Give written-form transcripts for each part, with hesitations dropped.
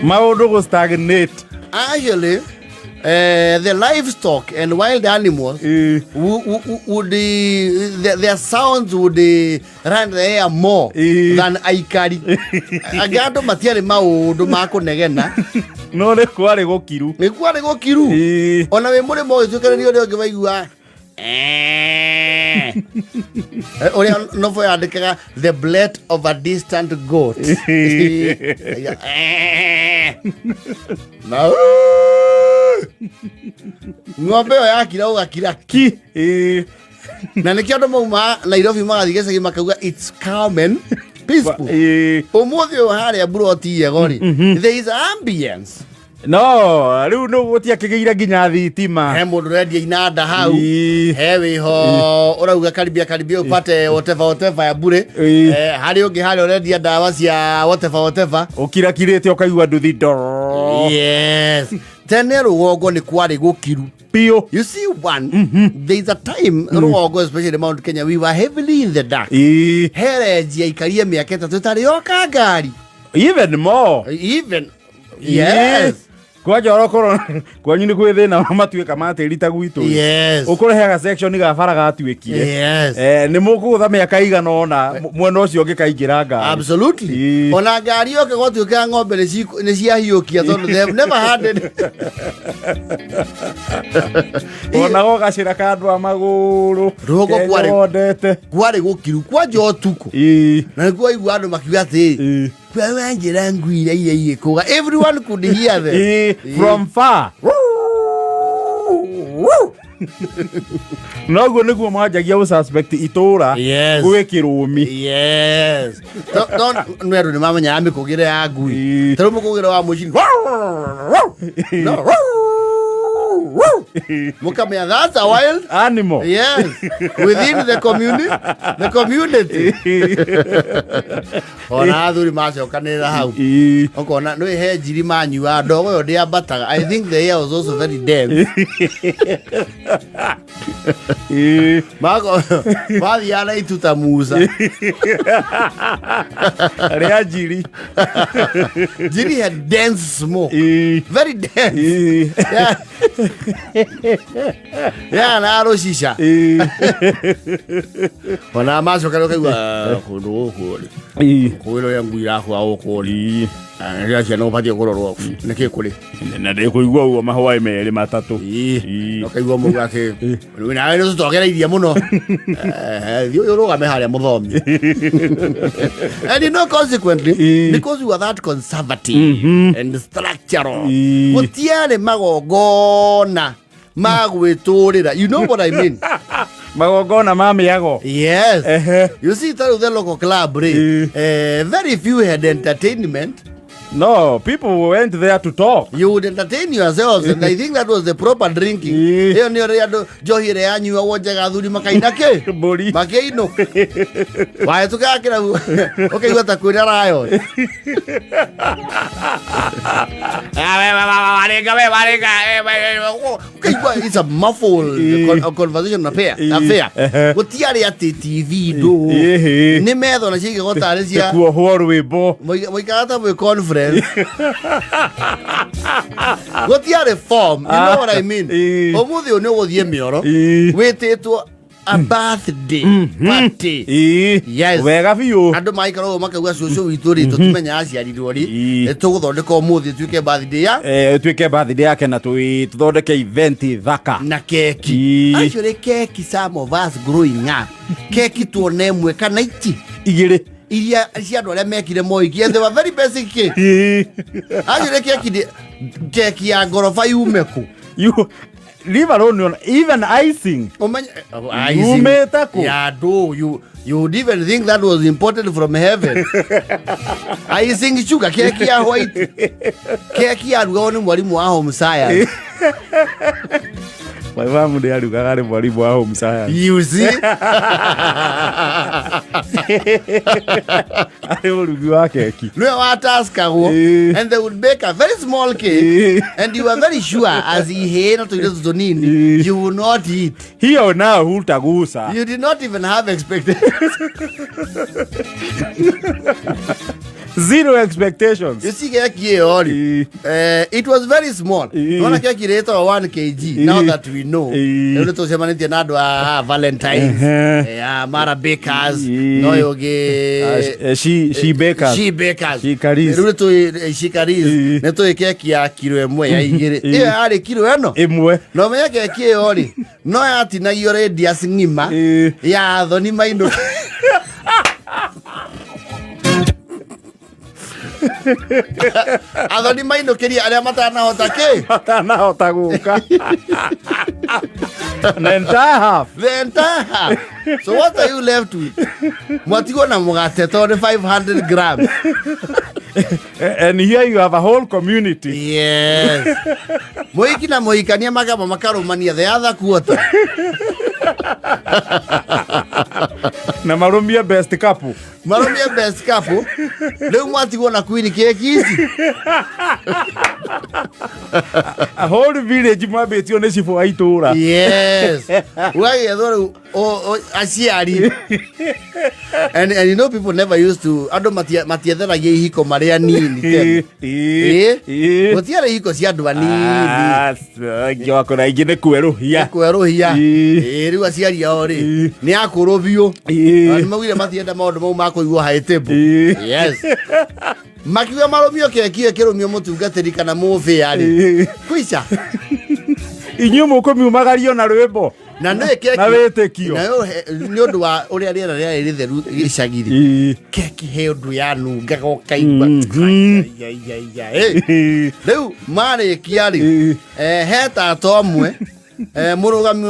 Maũndũ gũ stagnate. Actually, the livestock and wild animals would, their sounds would run the air more than aikari. Angĩ andũ matiarĩ maũndũ ma kũnegena. No nĩ kwarĩ gũkiru. Nĩ kwarĩ gũkiru. Ona wĩ mũrĩmo ũgĩtuĩkanĩria ũrĩa ũngĩ waigua "Eh." Ũrĩa nobo yandĩkaga, "The bloat of a distant goat." Eh. Na ng'ombe ĩyo yakira ũgakira ki. Ĩĩ. Na nĩkĩo andũ mauma Nairobi magathiĩ gĩcagi makauga it's calm and peaceful. Ũmũthĩ ũyũ harĩa mburoti yego rĩ, there is ambience. No rĩu nĩ gũtiakĩgĩire nginya thitima. He mũndũ ũrendia inanda hau. He wĩho ũrauga karibia karibia upate whatever whatever ya bure. Harĩ ũngĩ harĩa ũrendia ndawa cia whatever whatever. Ũkirakirĩte ũkaigua nduthi ndoro. Yes, tene rũgongo nĩ kwarĩ gũkiru biũ. You see, one, there is a time rũgongo, especially Mount Kenya, we were heavily in the dark. He renji yaikarie mĩaka 3 ĩtarĩ yoka ngari. Even more. Even, yes. Kwanja orokorwo kwanyu nĩ kwĩ thĩna wa matuĩka ma tĩri ta gwitũ. Ũkũrehaga section ga bara gatuĩkire. Nĩ mũkũgũtha mĩaka igana ũna mwena ũcio ũngĩ kaingĩra ngari. Absolutely. Ona ngari yoke gwatuĩka ng'ombe nĩ ciahiũkia tondũ they have never had it. Ona gocira ka andũ a magũrũ. Rũgongo Kenyondete. Kwarĩ gũkiru kwanja ũtukũ. Na nĩkuo waigua andũ makiuga atĩ wewe njĩra ngui iria iria igĩkũga, everyone could hear them. From far. Noguo nĩguo manjagia gũ suspect itũra. Gwĩ kĩrũmi. Yes. Nĩ andũ nĩ mamenyaga mĩkũgĩre ya ngui. Ta rĩu mũkũgĩre wa mũcini no mũkamenya that's a wild animal. Yes, within the community, the community. Ona athuri macokanĩrĩra hau, ũkona nĩ he njiri manyua ndogo ĩyo ndĩambataga. I think the air was also very dense. Mathiaga na ituta musa. Rĩa njiri. Njiri had dense smoke. Very dense. Yeah. Yeah, na rũcica. Ona macoka ũkaigua kũndũ gũkũ rĩ, kũgĩra ũrĩa ngui irakua gũkũ rĩ, rĩrĩa ciana ũbatiĩ kũrorwo nĩkĩ kũrĩ. Na ndĩkũigua ũguo mahwaĩ merĩ matatũ. Ũkaigua mũndũ atĩ nawe nĩ tũtogereirie mũno. Thiĩ ũyũ ũrũgame harĩa mũthomi. And consequently, because we were that conservative and structural, gũtiarĩ magongona ma gwĩtũrĩra, you know what I mean? Magongona ma mĩago. Yes. You see, tarĩu the local club rĩ, very few had entertainment. No, people went there to talk. You would entertain yourselves, and I think that was the proper drinking. Ĩyo nĩyo rĩrĩa andũ njohi ĩrĩa yanyuagwo njega, athuri makaina kĩ. Mbũri. Makĩinũka wahĩtũkaga kĩrabu ũkaigua ta kwĩna riot. Ũkaigua it's a muffled conversation affair. Affair. Gũtiarĩ atĩ TV ndũ. Nĩ metho na ciigagwo tarĩ cia kuohwo rwĩmbo. Mũikara ta mwĩ conference, gũtiarĩ form, you know what I mean? Ũmũthĩ ũyũ nĩ ũgũthiĩ mĩoro wĩtĩtwo a birthday party. Yes. Wega biũ. Andũ maikara ũguo makauga cũcũ witũ rĩ, tũtimenya aciarirwo rĩ. Tũgũthondeka ũmũthĩ tuĩke birthday ya Tuĩke birthday yake na tũthondeke event thaka. Na keki. Actually keki, some of us growing up, keki tuone ĩmwe kana ici Igĩrĩ. Iria cia andũ arĩa mekire moiki, and they were very basic cake. Actually keki keki ya ngoroba yume kũ? You leave alone on even icing. Umenye Yumĩte kũ? Ya do you would even think that was imported from heaven. Icing sugar, keki ya white, keki yarugagwo nĩ mwarimũ wa home science. My mom nĩ arugaga, arĩ mwarimũ wa home science. You see? Arĩ mũrugi wa keki. Nĩwe wataskagwo. And they would make a very small cake and you were very sure as ihĩĩ na tũirĩtu tũnini you will not eat. Hiyo nayo hutagusa. You did not even have expectations. Zero expectations. You see keki ĩyo rĩ, it was very small. Nona keki rĩtagwo 1 kg. Now that we know, rĩu nĩ tũcemanĩtie na andũ a Valentines, a Mara Bakers, no ũyũ ũngĩ She Bakers. She Bakers. She Caris. Rĩu nĩ tũĩ she Caris. Nĩ tũĩ keki ya kiro 1 ya 2. Ĩyo yarĩ kiro ĩno. 1. Na ũmenye keki ĩyo rĩ, no yatinagio radius ng'ima ya athoni mainũke. Athoni mainũkĩrie arĩa matanahota kĩ? Matanahota gũka. The entire half. The entire half. So what are you left with? Mwatigwo na mũgate tondũ nĩ 500 grams. And here you have a whole community. Yes. Mũhiki na mũhikania makamba makarũmania the other quarter. Na marũmie best couple. Marũmie best couple. Rĩu mwatigwo na queen cake ici. A whole village mwambĩtio nĩ cibũ wa itũra. Yes. Ũgagĩethwo rĩu aciari. And you know people never used to, andũ matietheragia ihiko marĩ anini tene. Gũtiarĩ ihiko cia andũ anini. Aingĩ wakora aingĩ nĩ kwerũhia. Kwerũhia. Rĩu aciari ao rĩ, nĩ akũrũ biũ. Na nĩ maugire matienda maũndũ mau ma kũigwo high table. Yes. Makiuga marũmio keki ĩyo ĩkĩrũmio mũtungatĩri kana mũbĩa rĩ. Kwica. Inyuĩ mũkũmiumagario na rwĩmbo. Na nĩ keki. Na wĩtĩkio. Nayo nĩ ũndũ wa ũrĩa rĩera rĩarĩ rĩtheru gĩcagi-rĩ. Keki he ũndũ yanungaga ũkaigua. Ai, ai, ai, ai, ai. Rĩu marĩkia rĩ, he tata ũmwe, mũrũgami,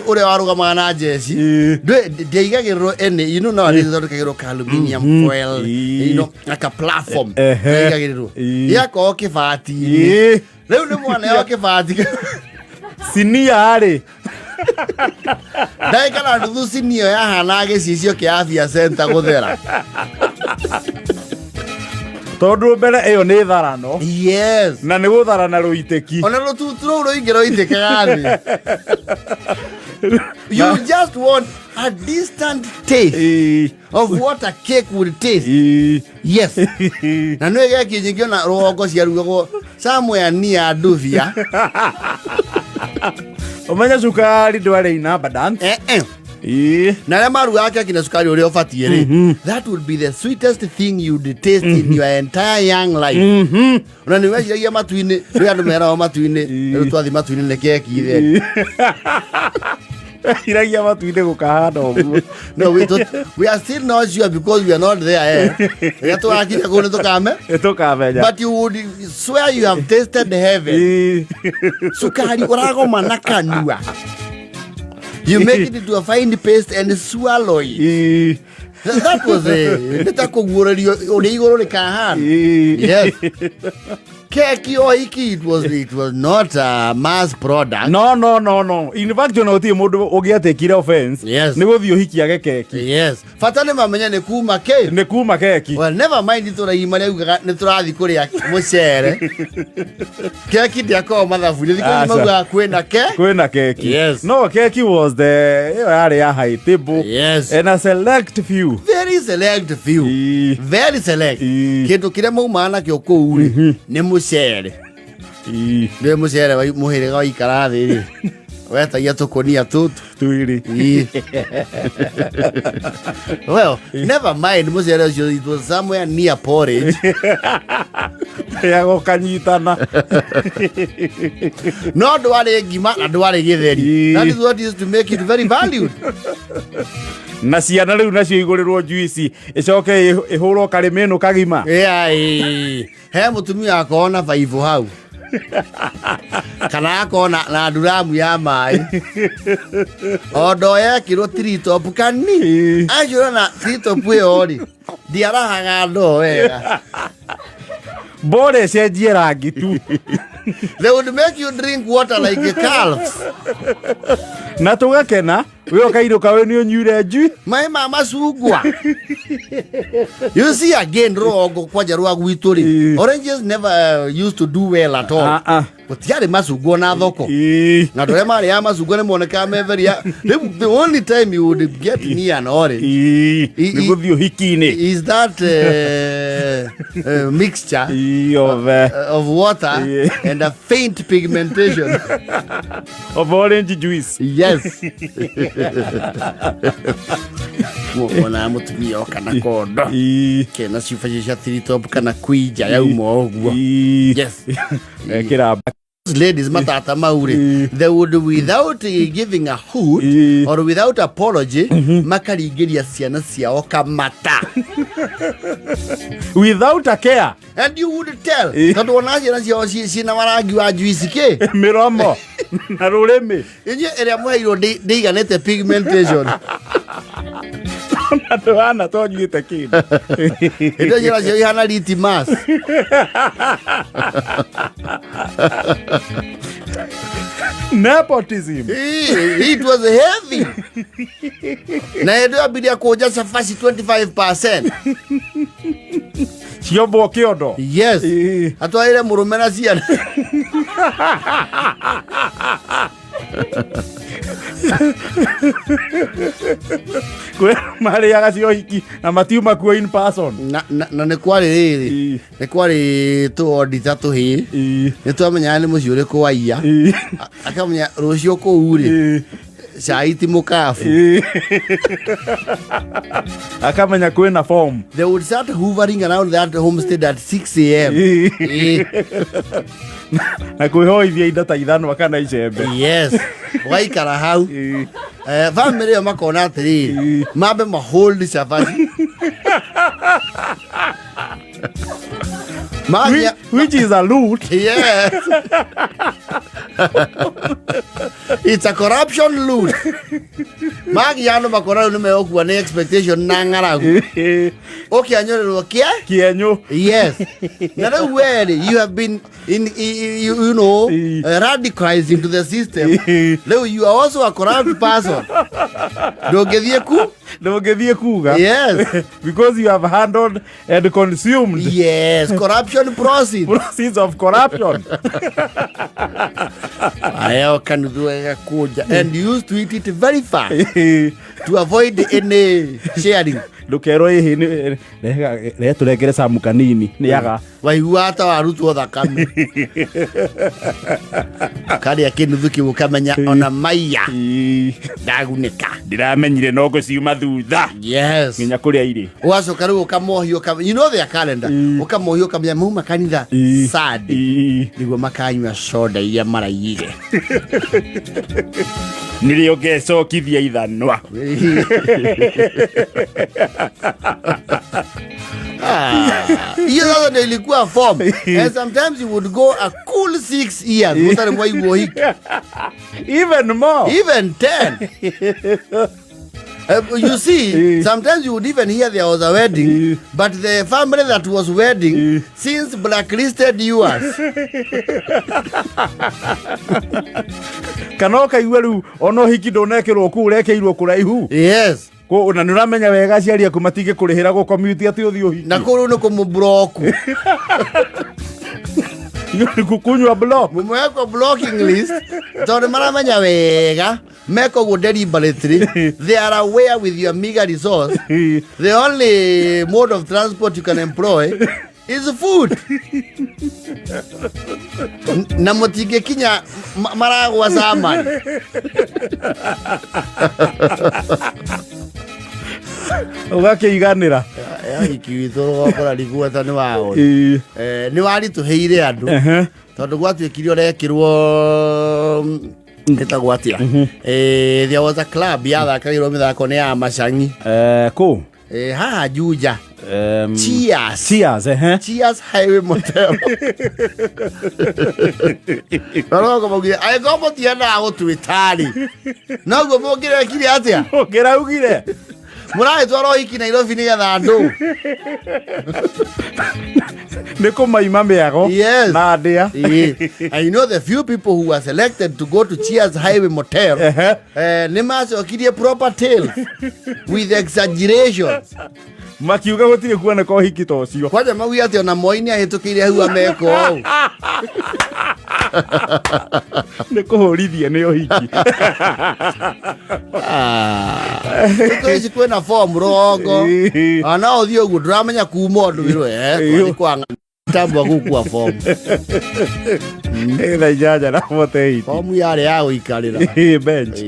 ũrĩa warũgamaga na njeci. Ndĩaigagĩrĩrwo any, you know, no ĩthondekagĩrwo ka aluminium foil, you know, like a platform. Ĩigagĩrĩrwo. Gĩakorwo kĩbati-inĩ. Rĩu nĩ mwana wa kĩbati. Sinia rĩ. Ndagĩka na nuthu sinia ĩyo yahanaga gĩcicio kĩa afya center gũthera. Tondũ mbere ĩyo nĩ tharano. Yes. Na nĩ gũtharana rũitĩki. Ona rũtutu rũu rũingĩ rũitĩkaga thĩ. You just want a distant taste of what a cake would taste. Yes. Na nĩ keki nyingĩ ona rũgongo ciarugagwo somewhere near Nduvia. Ũmenye cukari ndwarĩ in abundance. Na arĩa marugaga keki na cukari ũrĩa ũbatiĩ rĩ, that would be the sweetest thing you'd taste in your entire young life. Ona nĩ weciragia matu-inĩ, rĩu andũ meragwo matu-inĩ, rĩu twathiĩ matu-inĩ nĩ keki itheri. Iragia matu-inĩ gũkahana ũguo. No, we are still not sure because we are not there. Rĩrĩa tũgakinya kũu nĩ tũkame. Nĩ tũkamenya. But you would swear you have tasted heaven. Cukari ũragoma na kanua. You make it into a fine paste and swallow it. That was a, nĩ ta kũguũrĩrio ũrĩa igũrũ rĩkahana. Yes. Keki o iki, it was not a mass product. No, no, no, no. In fact, ona gũtirĩ mũndũ ũngĩatekire offense. Yes. Nĩ gũthiĩ ũhiki age keki. Yes. Bata nĩ mamenye nĩ kuma kĩ. Nĩ kuma keki. Well, never mind itũra igima rĩaugaga nĩ tũrathiĩ kũrĩa mũcere. Keki ndĩakoragwo mathabu-inĩ. Thikũ ici Aca. maugaga kwĩna ke. Kwĩna keki. Yes. No, keki was the, ĩyo yarĩ ya high table. Yes. And a select few. Very select few. Very select. Kĩndũ kĩrĩa maumaga nakĩo kũu rĩ, nĩ mũcere. Nĩ mũcere wa mũhĩrĩga wa ikara thĩ rĩ. Wetagia tũkũnia tũtũ. Twĩrĩ. Well, never mind mũcere ũcio, it was somewhere near porridge. Ya gũkanyitana. No ndwarĩ ngima na ndwarĩ gĩtheri. That is what used to make it very valued. Na ciana rĩu nacio igũrĩrwo juici ĩcoke ĩhũrwo karĩmĩnũ kagima. Yeah, He mũtumia akorwo na baibũ hau. Kana akorwo na nduramu ya maĩ. O ndoo yekĩrwo tritop kani. Acio na tritop ĩyo rĩ, ndiarahaga ndoo wega. Bora ĩcenjie rangi tu. They would make you drink water like calves. Na tũgakena we ũkainũka we nĩ ũnyuire njui. Maĩ ma macungwa. You see, again, rũgongo kwanja rwa gwitũ rĩ, oranges never used to do well at all. Ah, ah. Gũtiarĩ macungwa na thoko. Na andũ arĩa marĩaga macungwa nĩ monekaga me very, rĩu the only time you would get near an orange Nĩ gũthiĩ ũhiki-inĩ. is that mixture Of, of water and a faint pigmentation of orange juice. Yes. Wona mũtumia oka na kondo kena cuba cia three-top kana kwinja yauma ũguo. Yes. Ekĩra. Ladies matata maure, they would, without giving a hoot or without apology, makaringĩria ciana ciao kamata without a care. And you would tell tondũ wona ciana ciao ciĩna marangi wa juice kĩ mĩromo na rũrĩmĩ. Inyuĩ ĩrĩa mũheirwo ndĩiganĩte pigmentation. Na ndũhana tonyuĩte kĩndũ. Hĩndĩ ĩyo ciana ciao ihana litimas. Nepotism. It was heavy na hĩndĩ ĩyo ambirie kũnja cabaci 25%. Ciombwo kĩondo. Yes. Atwarĩre mũrũme na ciana. Kwĩ marĩaga cio hiki na matiuma kuo in person. Na nĩ kwarĩ rĩrĩ, nĩ kwarĩ tũondita tũhĩ, nĩ twamenyaga nĩ mũciĩ ũrĩkũ waiya. Akamenya rũciũ kũu rĩ, cai ti mũkabu. Akamenya kwĩna form. They would start hovering around that homestead at 6 a.m. Na kwĩhoithia indo ta ithanwa kana icembe. Yes, ũgaikara hau. Family ĩyo makona atĩrĩrĩ, mambe mahold cabaci. Magia Which is a loot. Yes. It's a corruption loot. Magia andũ makona rĩu nĩ megũkua nĩ expectation na ng'aragu. Ũkĩanyũrĩrwo kĩa? Kĩenyũ. Yes. Na rĩu we rĩ, you have been in, you radicalized into the system. Rĩu you are also a corrupt person. Ndũngĩthiĩ ku? Ndũngĩthiĩ kuga. Yes. Because you have handled and consumed Yes, corruption proceeds. Proceeds of corruption. Aya kanuthu gakũnja and you used to eat it very fast to avoid any sharing. Ndũkerwo ĩhĩ rehe tũrengere camu kanini nĩ aga. Waiguaga ta warutwo thakame karĩa kĩnuthu kĩu ũkamenya ona maiya ndagunĩka. Ndĩramenyire no ngũciuma thutha. Nginya kũrĩa irĩ. Ũgacoka rĩu ũkamohio you know their calendar, ũkamohio ũkamenya mauma kanitha Sunday nĩguo makanyua soda iria maraiyire. Nĩrĩo ngecokithia ithanwa. Ah, hiyo sasa ndio ilikuwa form, and sometimes you would go a cool 6 years mũtarĩ mwaiguo hiki. Even more. Even 10. You see, sometimes you would even hear there was a wedding, but the family that was wedding since blacklisted yours. Kana ũkaigua rĩu ona ũhiki ndũnekĩrwo kũu ũrekĩirwo kũraihu. Na nĩ ũramenya wega aciari aku matingĩkũrĩhĩra gũkomuti atĩ ũthiĩ ũhiki. Na kũu rĩu nĩ kũmũblock. Nĩ kukunywa block. Mũmwekwo blocking list tondũ maramenya wega meka ũguo deliberately. They are aware with your meager resource, the only mode of transport you can employ is food. Na mũtingĩkinya maragwa samani. Ũgakĩiganĩra. Hiki witũ rũgokora riguota nĩ waũ nĩ waritũhĩire andũ tondũ gwatuĩkire ũrekĩrwo ĩtagwo atĩa. There was a club yathakagĩrwo mĩthako nĩ ya macang'i. Kũ? Haha Juja. Cheers. Cheers, ehe. Cheers Highway Motel. Roroko maugire angĩkorwo mũtiendaga gũtuĩta-rĩ, noguo mũngĩrekire atĩa? Ũngĩraugire. Mũragĩtwara ũhiki Nairobi nĩgetha andũ. Nĩ kũmaima mĩago na ndĩa. And you know the few people who were selected to go to Cheers Highway Motel, nĩ macokirie proper tales with exaggerations. Makiuga gũtirĩ kuoneka ũhiki ta ũcio. Kwanja mauge atĩ ona Moi nĩ ahĩtũkĩire hau ameka ũũ. Nĩ kũhũrithia nĩ ũhiki. Ah. Thikũ ici kwĩna form rũgongo. Ona no ũthiĩ ũguo ndũramenya kuma ũndũ wĩrwo twathi kwa tambwa gũkua form. Thaa 8:48. Fomu yarĩ ya gũikarĩra. Bench.